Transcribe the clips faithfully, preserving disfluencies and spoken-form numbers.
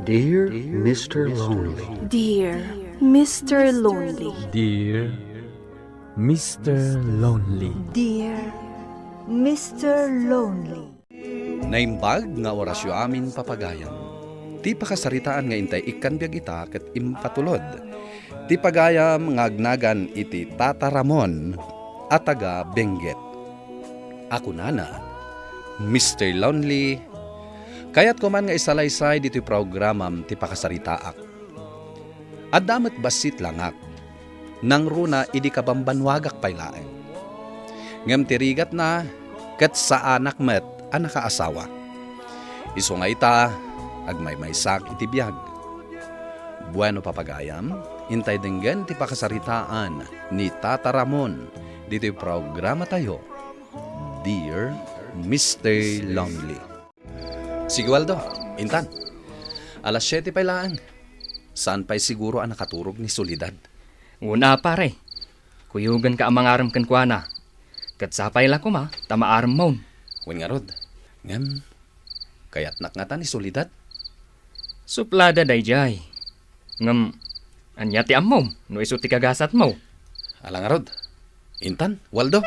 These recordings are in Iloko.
Dear Mister Lonely. Dear Mister Lonely. Dear Mister Lonely. Dear Mister Lonely. Naimbag nga orasyo amin, papagayam. Ti pakasaritaan nga intay ikkan biag ita ket impatulod ti pagayam nga agnagan iti Tata Ramon a taga Benguet. A kunana, Mister Lonely, kayatko man nga isalaysay ditoy programam ti pakasaritaak. Adda met bassit langak, nangruna idi kabambannuagak pay laeng. Ngem ti rigatna, ket saanak met a nakaasawa. Isu nga ita, agmaymaysak iti biag. Bueno, papagayam, intay denggen ti pakasaritaan ni Tata Ramon ditoy programatayo, Dear Mister Lonely. Sige, Waldo, intan. Alas siete pay laeng. Saan pay siguro a nakaturog ni Soledad? Una, pare. Kuyogenka a mangarem kenkuana. Ket sapay la koma ta maaremmon. Wen ngarud. Ngem, kayatnak ngata ni Soledad? Suplada daydiay. Ngem, ania ti ammom no isu ti kagasatmo? Ala ngarud. Intan, Waldo.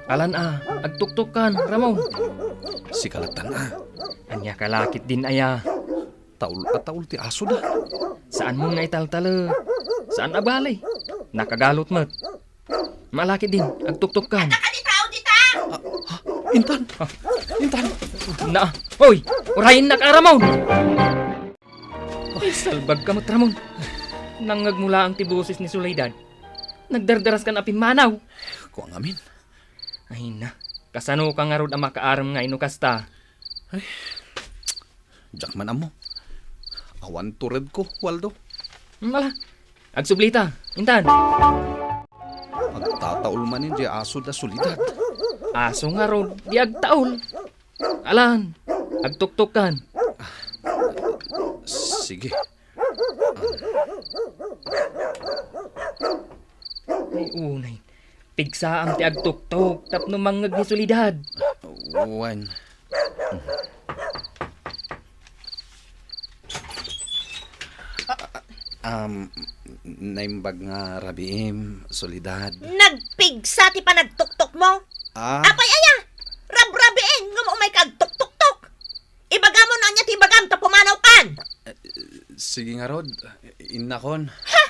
Alan a, agtuktokkan, Ramon. Sika lattan a. Ania ka la ketdin aya? Taul a taul ti asoda. Saanmon nga italtalek. Saan a bale. Nakagalot met. Malaketdin, agtuktokkan. Adda kadi tao dita? Ah, ah, intan. Ah. Intan. Na, hoy, urayennak a, Ramon. Ay, salbagka met, Ramon. Nangngegmo laeng ti boses ni Soledad. Nagdardaraskan a pimmanaw. Kua ngamin. Ay na, kasanoka ngarud a makaarem nga ino kasta? Ay, diak man ammo. Awan turedko, Waldo. Hmm, ala, agsublita, intan. Agtataul manen diay aso da Soledad. Aso ngarud, di agtaul. Alan, agtuktokkan. Sige. Ay, unay. Pigsaam ti agtuktok tapno mangngeg ni Soledad. Wen. Um, naimbag nga rabiim, Soledad. Nagpigsa ti panagtuktokmo? Ah? Apay aya? Rabrabiin ngem umayka agtuktoktok. Ibagam no ania ti ibagam ta pumanawkan. Eh, sige ngarud, innakon. Ha?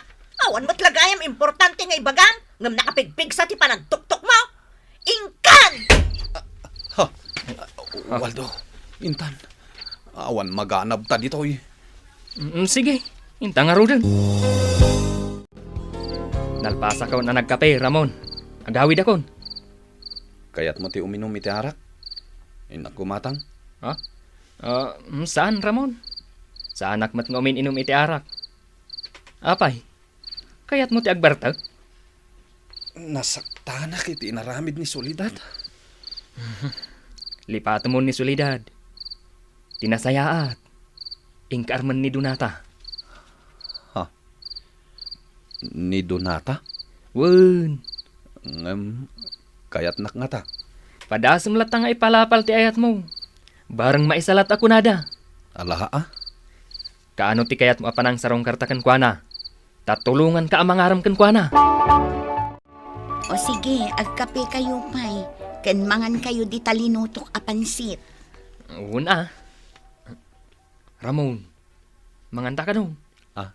Awan met la gayam importante nga ibagam, ngem nakapigpigsa ti panagtuktokmo. Inkan! Ha? Waldo, intan, awan maganabta ditoy. Mm, sige, inta ngaruden. Nalpasakon a nagkape, Ramon. Agawidakon. Kayatmo ti uminum iti arak? Innak gumatang. Ha? Ah, mm, saan, Ramon? Saanak met nga umin-inum iti arak. Apay, kayatmo ti agbartek? Nasaktanak iti inaramid ni Soledad. Lipatemon ni Soledad. Ti nasayaat, inka armen ni Donata. Ha? Ni Donata? Wen. Ngem, kayatnak ngata. Padasem latta nga ipalapal ti ayatmo. Bareng maisalat a kunada. Ala, a? Kaano ti kayatmo a panangsarungkarta kenkuana? Ta tulonganka a mangarem kenkuana. O sige, agkapekayo pay, ken mangankayo dita linutok a pansit. Wen a. Ramon, manganta kano? Ah,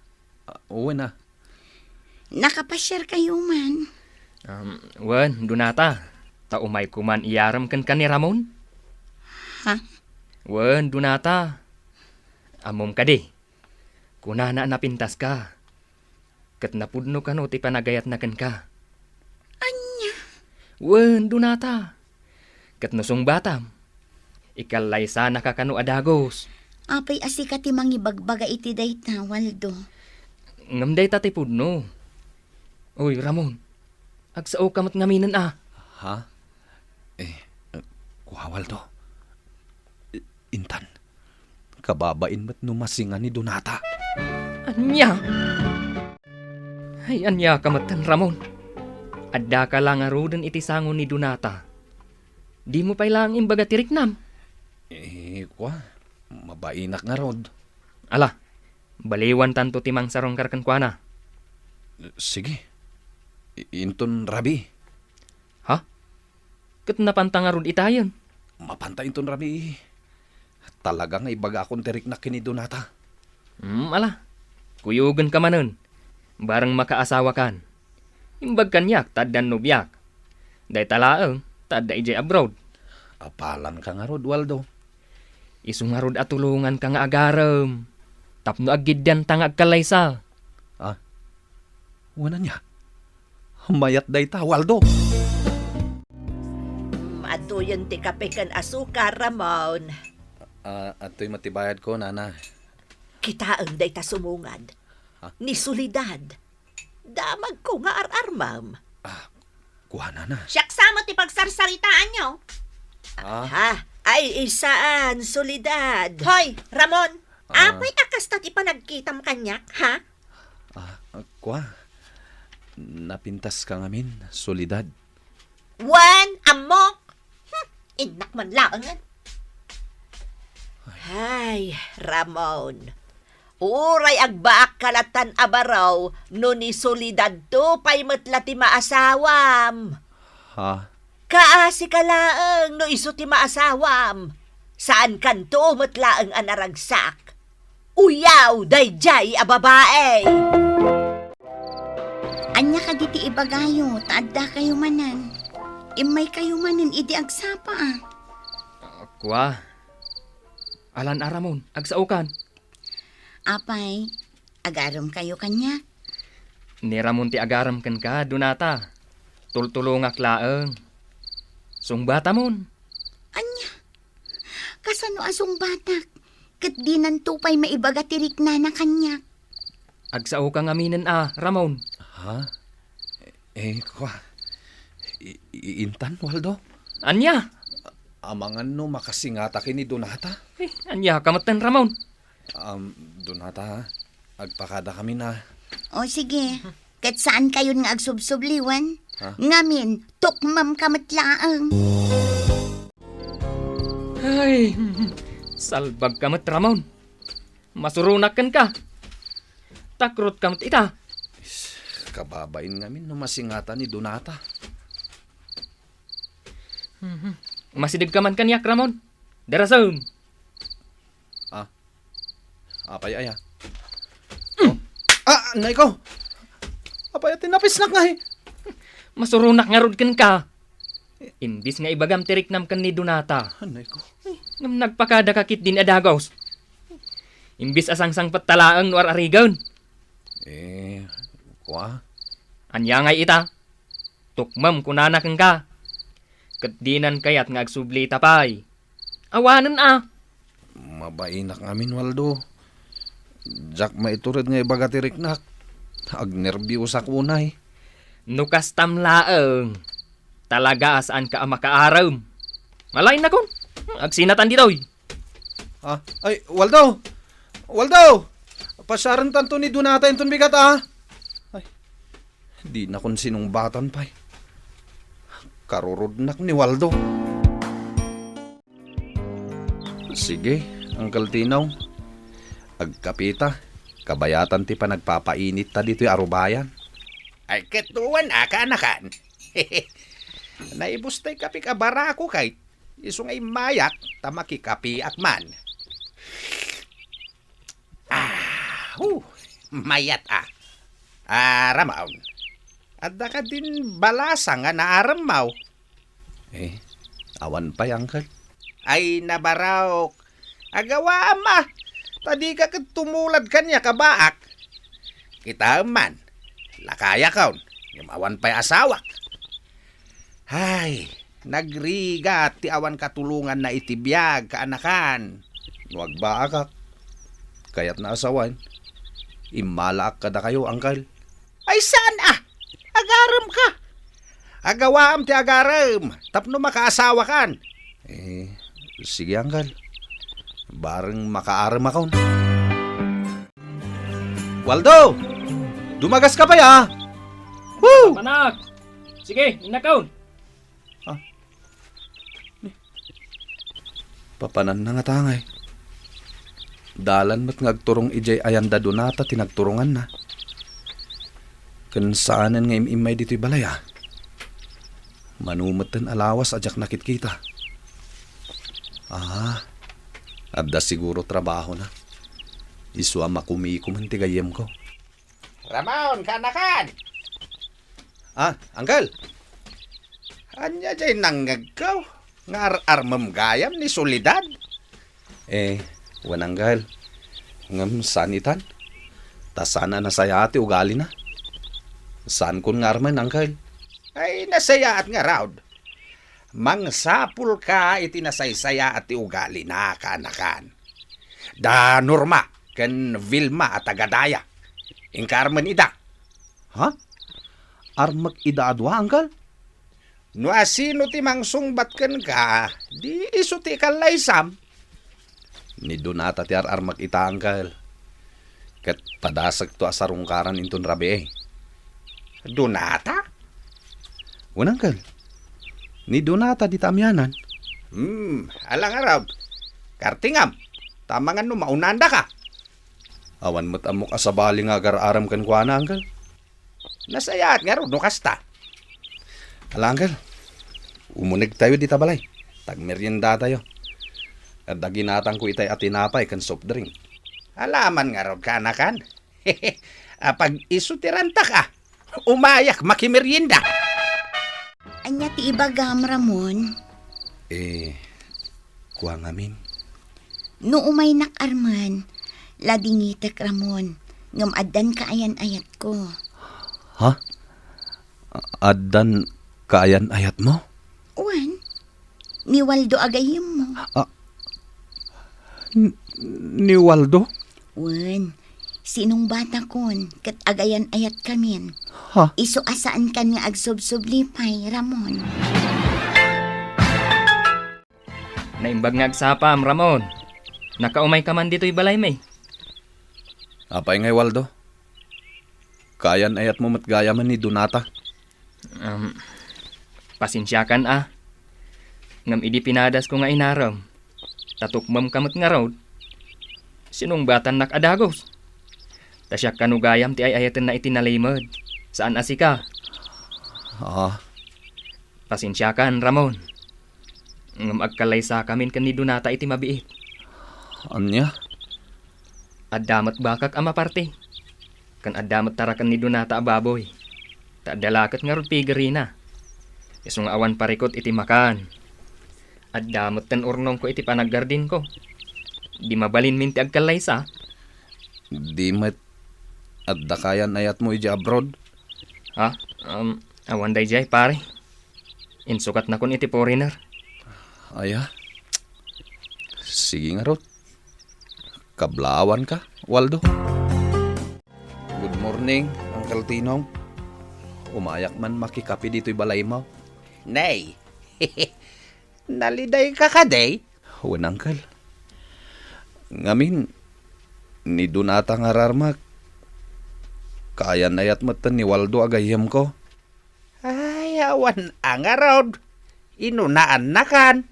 ah, wen a. Nakapasiarkayo man? Um, wen, Donata. Ta umayko man iyarem kenka ni Ramon? Ha? Wen, Donata. Ammom kadi, kunana a napintaska. Ket napudno kano ti panagayatna kenka. Ania? Wen, Donata. Ket no sungbatam, ikallaysanaka kano a dagus. Apay a sika ti mangibagbaga iti dayta, Waldo? Ngem dayta ti pudno. Oy, Ramon, agsaoka met ngaminen a. Ha? Eh, eh, kua, Waldo. Eh, intan. Kababain met no masinga ni Donata. Ania? Ay, ania ka metten, Ramon? Addaka la ngaruden iti sango ni Donata. Dimo pay laeng imbaga ti riknam? Eh, kua. Mabainak ngarud. Ala, baliwantanto ti mangsarungkar kenkuana. Sige. I-, inton rabii. Ha? Ket napanta ngarud itayen? Mapanta inton rabii. Talaga nga ibagakon ti riknak ken ni Donata. Hmm, ala. Kuyogenka manen. Bareng makaasawakan. Imbag kaniak ta addan nobiak. Dayta laeng ta adda idiay abroad. Apalanka ngarud, Waldo. Isu ngarud a tulonganka nga agarem tapno aggiddanta nga agkallaysa. Ah, wen ania? Mayat dayta, Waldo. Mm, adtoyen ti kape ken asukar, Ramon. Ah, adtoy met ti bayadko, Nana. Kitaem dayta sumungad. Ha? Ni Soledad. Damagko nga ar-armem. Ah, kuana na. Siak sa met ti pagsarsaritaanyo. Ah? Ha? Ay, saan, Soledad. Hoy, Ramon. Ah. Apay a kasta ti panagkitam kaniak, ha? Ah, kua. Napintaska ngamin, Soledad. Wen, ammok. Hmm, innak man laengen. Ay, Ramon. Uray agbaakka lattan a baro no ni Soledadto pay met la ti maasawam. Ha? Kaasika laeng no isu ti maasawam. Saankanto met laeng a naragsak. Uyaw daydiay a babae! Ania kadi ti ibagayo ta addakayo manen? Immaykayo manen idi agsapa a. Kua. Alan a Ramon, agsaokan. Apay, agaremkayo kaniak? Ni Ramon ti agarem kenka, Donata. Tultulongak laeng. Sungbatamon. Ania? Kasano a sungbatak? Ket dinanto pay maibaga ti riknana kaniak. Agsaoka ngaminen a, Ramon. Ha? Eh, kua. I-, i-, intan, Waldo? Ania? Amangan no makasingata ken ni Donata? Eh, ania ka metten, Ramon? Um, Donata, agpakadakamin a. O, sige. Ket saankayon nga agsubsubliwan? Ha? Ngamin, tukmemka met laeng. Ay, salbagka met, Ramon. Masuronak kenka. Takrotka met ita. Is, kababain ngamin no masingata ni Donata. Mhm. Masidegka man kaniak, Ramon. Darasem. Ah. Apay aya? Mm. Oh. Ah, nay ko. Apay a tinapisnak ngay? Masuronak ngarud kenka. Imbis nga ibagam ti riknam ken ni Donata. Anay ko. Ngem nagpakadaka ketdin a dagus. Imbis a sangsangpet ta laeng no ar-arigen. Eh, kua? Ania ngay ita? Tukmem kunana kenka. Ket dinan kayat nga agsublita pay. Awanen a. Mabainak ngamin, Waldo. Diak maitured nga ibaga ti riknak. Agnerbiosak unay. No kastam laeng, talaga a saanka a makaarem. Malaynakon, agsinatan ditoy. Ah, ay, Waldo! Waldo! Pasiarentanto ni Donata inton bigat, ah! Ay, dinakon sinungbatan pay. Karurudnak ni Waldo. Sige, Uncle Tino. Agkapita. Kabayatan ti panagpapainitta ditoy arubayan. Ay, ket wen a, kaanakan. Naibus tay kapik a barako kay isu nga immayak ta makikapiak man. Ah, hu, mayat a. Ah, Ramon, adda kadin balasa nga naaremmaw? Eh, awan pay, Uncle. Ay, nabarok. Agawaam a, ta dika ket tumulad kaniak a baak. Kitaem man, lakayakon, ngem awan pay asawak. Ay, nagrigat ti awan katulonganna iti biag, kaanakan. No agbaakak, kayatna a sawen, immalaak kadakayo, Uncle. Ay, saan a? Agaremka. Agawaam ti agarem tapno makaasawakan. Eh, sige, Uncle. Bareng makaaremakon. Waldo! Dumagaska pay, ah! Woo! Panak! Sige, innakon. Ah. Ni, papananna ngata ngay. Dalan met nga agturong idiay ayan da Donata ti nagturonganna. Ken saanen nga im-immay ditoy balay, a? Mano metten a lawas a diak nakitkita. Ah, adda siguro trabahona. Isu a makumiko man ti gayyemko. Ramon, kaanakan! Ah, Uncle! Ania jay nangngegko? Nga ar-armem gayam ni Soledad? Eh, wen, Uncle. Ngem saan itan? Ta saan a nasayaat ti ugalina. Saankon nga armen, Uncle. Ay, nasayaat ngarud. Mangsapulka iti nasaysayaat ti ugalina, kaanakan. Da Norma ken Vilma a taga-daya. Inka armen ida. Ha? Armek ida a dua, Uncle? No asino ti mangsungbat kenka, di isu ti ikallaysam. Ni Donata ti ar-armek ita, Uncle. Ket padasekto a sarungkaran inton rabii. Donata? Wen, Uncle. Ni Donata dita amianan. Hmm, ala ngarud. Kartingam. Ta amangan no maunandaka. Awan met ammok a sabali nga agar-arem kenkuana, Uncle. Nasayaat ngarud no kasta. Ala, Uncle. Umunegtayo dita balay. Tagmeriendatayo. Adda ginatangko itay a tinapay ken soft drink. Ala man ngarud, kaanakan. Apag-isu ti rantak, a. Umayak makimerienda. Ania ti ibagam, Ramon? Eh, kua ngamin. No umaynak armen, ladingitek, Ramon, ngem addan kaayan-ayatko. Ha? Addan kaayan-ayatmo? Wen, ni Waldo a gayyemmo. Ah, n-, ni Waldo? Wen, sinungbatakon ket agayan-ayatkamin. Ha? Isu a saankan nga agsubsubli pay, Ramon. Naimbag nga agsapam, Ramon. Nakaumayka man ditoy balaymi. Apay ngay, Waldo? Kaayan-ayatmo met gayamen ni Donata. Um, pasensiakan, a. Ngem idi pinadasko nga inarem, ta tukmemka met ngarud, sinungbatannak a dagus. Ta siak kano gayam ti ay-ayatenna iti nalimed, saan a sika. Ah. Pasensiakan, Ramon. Ngem agkallaysakamin ken ni Donata iti mabiit. Ania? Adda met bakak a maparti. Ken adda met taraken ni Donata a baboy. Ta adda la ket ngarud pigerina. Isu nga awan parikut iti makan. Adda metten urnongko iti panaggardinko. Di mabalinmin ti agkallaysa. Di met adda kaayan-ayatmo idiay abroad? Ha? Um, awan daydiay, pare. Insukatnakon iti foreigner. Aya. Sige ngarud. Kablawanka, Waldo. Good morning, Uncle Tinong. Umayak man makikape ditoy balaymo. Nay, nalidayka kadi? Wen, Uncle. Ngamin, ni Donata nga ararmak, kaayan-ayat metten ni Waldo a gayyemko. Ay, awan a ngarud. Inunaannakan.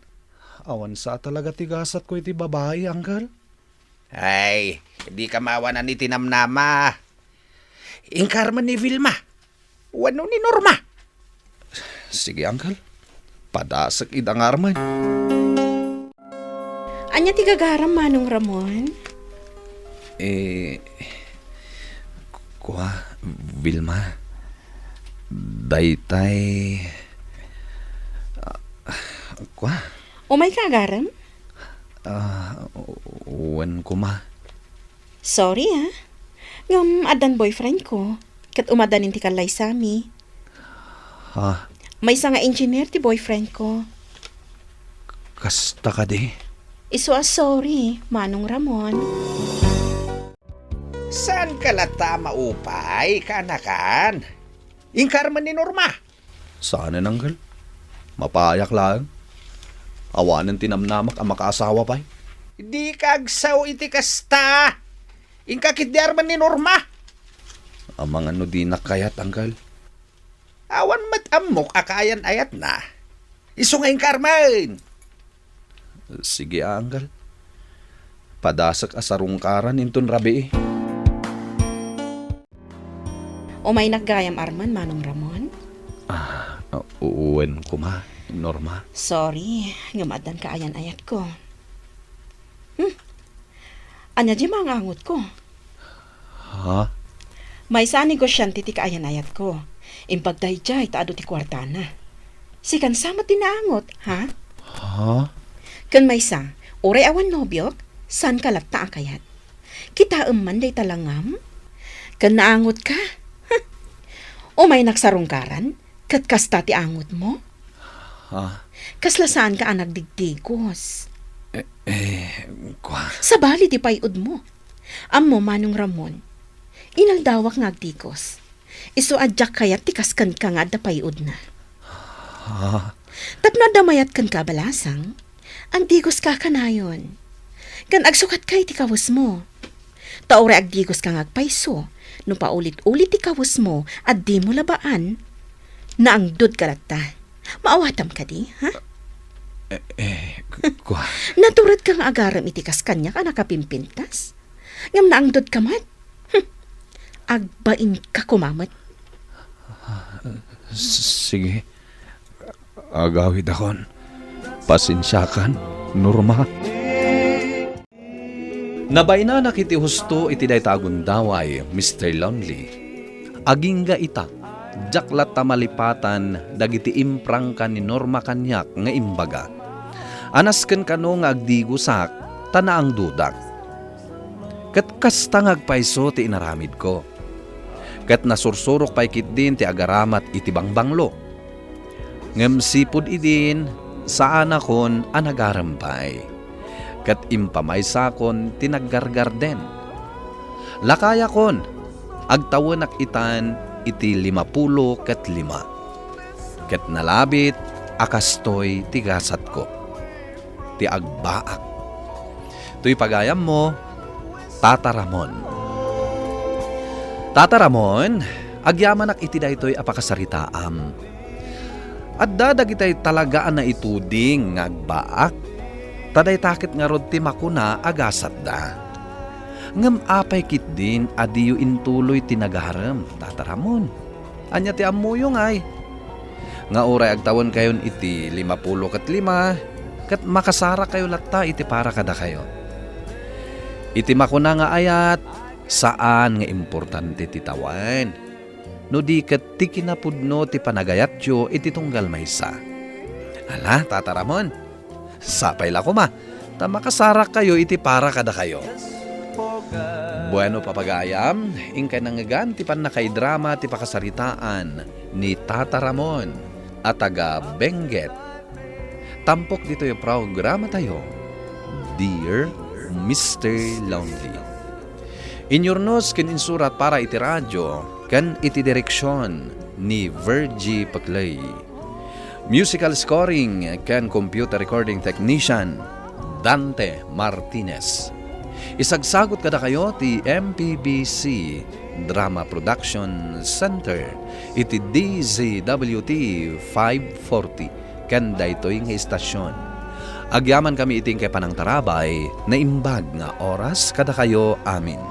Awan sa talaga ti gasatko iti babai, Uncle. Ay, dika maawanan iti namnama. Inka armen ni Vilma wenno ni Norma. Sige, Uncle. Padasek ida nga armen. Ania ti gagaram, Manong Ramon? Eh, kua, Vilma, daytay, ah, kua? Umayka agarem? Ah, wen koma. Sorry, ah. Ngem addan boyfriend ko, ket umadanin ti kallaysami. Ha? Maysa nga engineer ti boyfriend ko. Kasta kadi? Isu a sorry, Manong Ramon. Saanka latta a maupay, kaanakan? Inka armen ni Norma. Saanen, Uncle. Mapayak laeng. Awanen ti namnamak a makaasawa pay. Dika agsao iti kasta. Inka ketdi armen ni Norma. Amangan no dinak kayat, Uncle. Awan met ammok a kaayan-ayatna. Isu nga inka armen. Sige, a, Uncle. Padasek a sarungkaran inton rabii. Umaynak gayam, Arman, Manong Ramon? Ah, wen koma, Norma. Sorry, ngem addan kaayan-ayatko. Hmm. Ania diay maangangotko? Ha? Maysa a negosiante ti kaayan-ayatko. Imbag daydiay ta adu ti kuartana. Sikan sa met ti naangot, ha? Ha? Ken maysa, uray awan nobiok, saanka latta a kayat. Kitaem man dayta langam? Ken naangotka? Huh! Umaynak sarungkaran, ket kasta ti angotmo? Ha? Kasla saanka a nagdigdigos? Eh, eh, kua. Sabali ti pay-odmo. Ammom, Manong Ramon, inaldawak nga agdigos. Isu a diak kayat ti kas kenka nga adda pay-odna. Ha? Tapno adda mayat kenka a balasang, agdigoska kanayon. Ken agsukatka iti kawesmo. Ta uray agdigoska nga agpayso, no paulit-ulit ti kawesmo a dimo labaan, naangdodka latta. Maawatam kadi, ha? Eh, eh, kua. Naturedka nga agarem iti kas kaniak a nakapimpintas. Ngem naangdodka met. Hmm. Agbainka koma met. S-, sige. Agawidakon. Pasensiakan, Norma. Nabainanak iti husto iti dayta a gundaway, Mister Lonely. Agingga ita, diak latta malipatan dagiti imprangka ni Norma kaniak nga imbaga a nasken kano nga agdigosak ta naangdodak. Ket kasta nga agpayso ti inaramidko. Ket nasursurok pay ketdin ti agaramat iti bangbanglo. Ngem sipud idin, saanakon a nagarem pay. Ket impamaysakon ti naggargarden. Lakayakon, agtawenak itan iti limapulo ket lima. Ket nalabit a kastoy ti gasatko. Ti agbaak. Toy pagayammo, Tata Ramon. Tata Ramon, agyamanak iti daytoy a pakasaritaam. Adda dagitay talaga a naituding nga agbaak. Ta dayta ket ngarud ti makuna a gasatda. Ngem apay ketdin a diyo intuloy ti nagarem, Tata Ramon? Ania ti ammoyo ngay? Nga uray agtawenkayon iti limapulo ket lima, ket makasarakkayo latta iti para kadakayo. Iti makuna nga ayat, saan nga importante ti tawen, no di ket ti kinapudno ti panagayatyo iti tunggal maysa. Ala, Tata Ramon, sapay la koma, ta makasarakkayo iti para kadakayo. Bueno, papagayam, inkay nangngegan ti pannakaidrama ti pakasaritaan ni Tata Ramon a taga Benguet. Tampok ditoy programatayo, Dear Mister Lonely. Inyurnos ken insurat para iti radio ken iti direksion ni Virgie Peclay. Musical scoring ken computer recording technician, Dante Martinez. Isagsagot kadakayo ti M P B C Drama Production Center iti D Z W T five forty ken daytoy nga istasyon. Agyamankami iti inkay panangtarabay, naimbag nga oras kadakayo amin.